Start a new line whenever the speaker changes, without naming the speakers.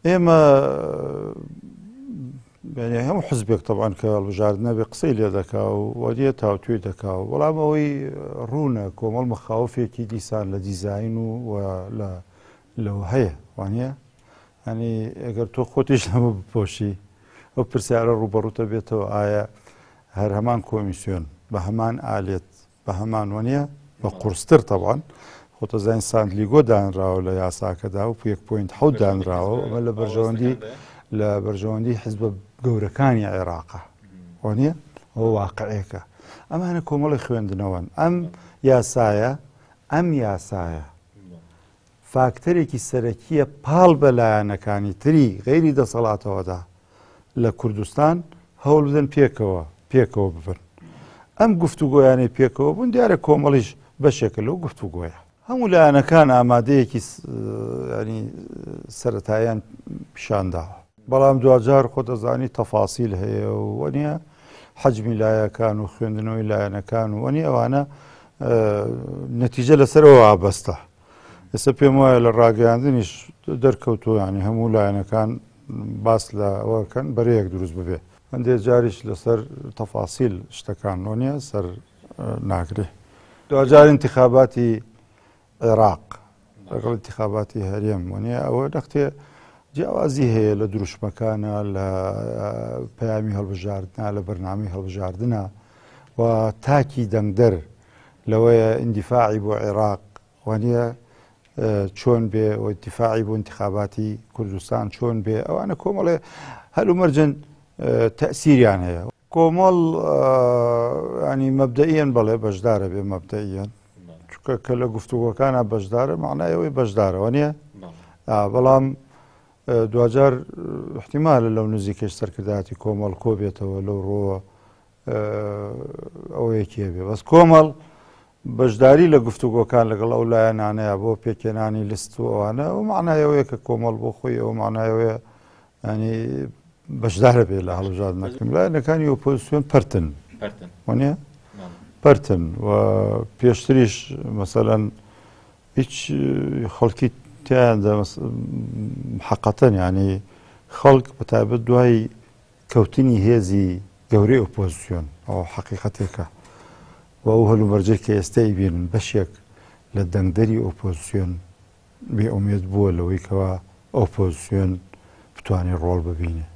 ئێمە یعنی هەموو حزبێک تەبان کە هەڵبژاردنە بێ قسەی لێ دەکا و وەدیە تاوتوێ دەکا و بەڵام ئەوەی ڕوونە کۆمەڵ مخاوفێکی دیسان لە دیزاین و لە لەوە هەیە وانە ئەنی ئەگەر تۆ خۆتیش لەمە بپۆشی ئەو پرسیارە ڕووبەڕووتە بێتەوە ئایا هەر هەمان کۆمیسیۆن بە هەمان ئالێت بە هەمان وەنیە بە قورستر تەبان خۆتە زین سانتلیگۆ دانراوە لە یاساکەدا و 1.7 دانراوە ئەمە لە بەرژەوەندی لە بەرژەوەندی حزبە گەورەکانی عێراقە وانە ئەوە واقعێکە ئەمانە کۆمەڵی خوێندنەوەن ئەم یاسایە ئەم یاسایە فاکتەرێکی سەرەکییە پاڵ بە لایەنەکانی تری غەیری دەسەڵاتەوەدا لە کوردستان هەوڵ بدەن پێکەوە پێکەوە ببن. ئەم گفتوگۆیانەی پێکەوە بوون دیارە کۆمەڵیش بەشێکە لەو گفتوگۆیە. هەموو لایەنەکان ئامادەیەکی ینی سەرەتاییان پیشان داوە. بەڵام دواجار خۆ دەزانی تەفاسیل هەیە و وەنیە حەجمی لایەکان و خوێندنەوەی لایەنەکان و وەنی ئەوانە نەتیجە لەسەرەوە وابەستە. ئێستا پێم وایە لە ڕاگەیاندنیش دەرکەوتووە یانی هەموو لایەنەکان باس لە ئەوەکەن بەرەیەک دروست ببێ هەندێک جاریش لەسەر تەفاسیل شتەکان نۆ نییە سەر ناگرێ دواجار انتخاباتی عێراق لەگەڵ انتخاباتی هەرێم وەنیە ئەوە نەختێ جیاوازی هەیە لە دروشمەکانە لە پەیامی هەڵبژاردنا لە بەرنامەی هەڵبژاردنە و تاکی دەنگدەر لەوەیە ئیندیفاعی بۆ عێراق وانە چۆن بێ و دیفاعی بۆ انتخاباتی کوردستان چۆن بێ ئەوانە کۆمەڵێ هەلومەرجن تەسیریان هەیە کۆمەڵ ینی مەبدەئیەن بەڵێ بەشدارە بێ مەبدەئیەن چکە کە لە گفتوگۆکانە بەشدارە معنای ئەوەی بەشدارەوە نییە بەڵام دوجار احتیمالە لەو نزیکەش سەرکردایەتی کۆمەڵ کۆ بێتەوە لەو ڕۆوە ئەوەیەکی هەبێ بەس کۆمەڵ بەشداری لە گفتوگۆکان لەگەڵ ئەو لایەنانەیە بۆ پێکێنانی لست و ئەوانە ئەو معنایەوەیە کە کۆمەڵ بۆ خۆی ئەو معنایەوەیە ینی بەشدارە بێ لە هەڵبژاردنەکەم لایەنەکانی ئۆپۆزیسیۆن پەرتن وانە پەرتن و پێشتریش مەسەلەن هیچ خەڵکی تیاندا حقەتەن ینی خەڵک بە تایبەت دوای کەوتنی هێزی گەورەی ئۆپۆزسیۆن، ئەوە حەقیقەتێکە و ئەو هەلومەرجەی کە ئێستا ئەیبینن بەشێک لە دەنگدەری ئۆپۆزسیۆن بێ ئومێد بووە لەوەی کەوا ئۆپۆزسیۆن بتوانێت ڕۆڵ ببینێ.